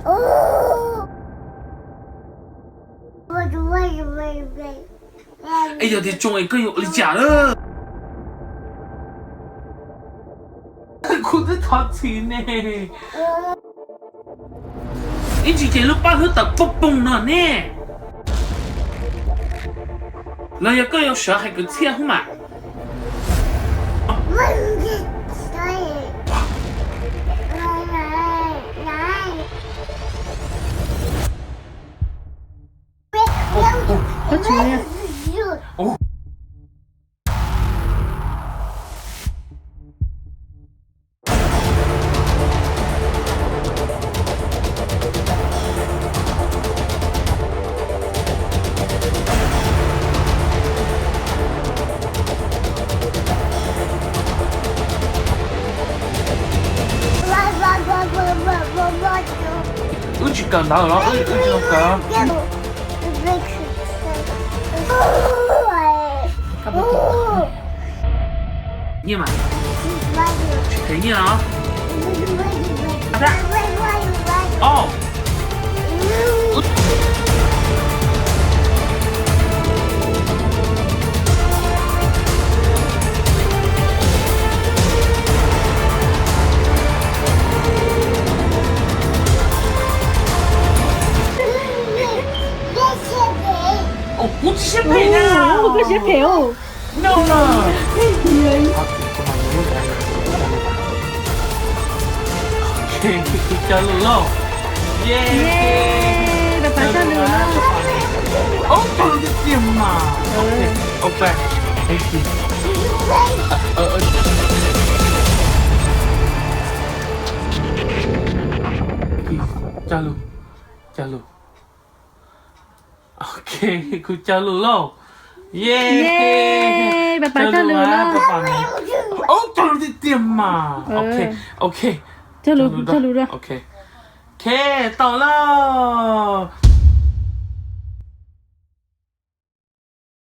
Es yog tias tsoo es koj yuav ua li cas lawm? Kuv twb thov txim ne. Ib ntsis ces lub paj hlwb tawm poob poog no ne. Los yog koj yuav sawv hais kwv txhiaj hub mas? Wb tsis kawm ntawv los, wb tsis kawm. Nyiaj mas. Tsis kheev nyiaj los? Os. Kuv tsis siab phem na. Koj siab phem os. No no. Kuv cog lus lauj. Pab pab cog lus lauj. Ub, cog lus tiag tiag mas. Ok, thank you. Cog lus, cog lus. Ok, kuv cog lus lauj. Yay, pab pab cog lus lauj. Ub, cog lus tiag tiag mas. Ok, ok. Cog lus, cog lus dua. Ok, tau lauj.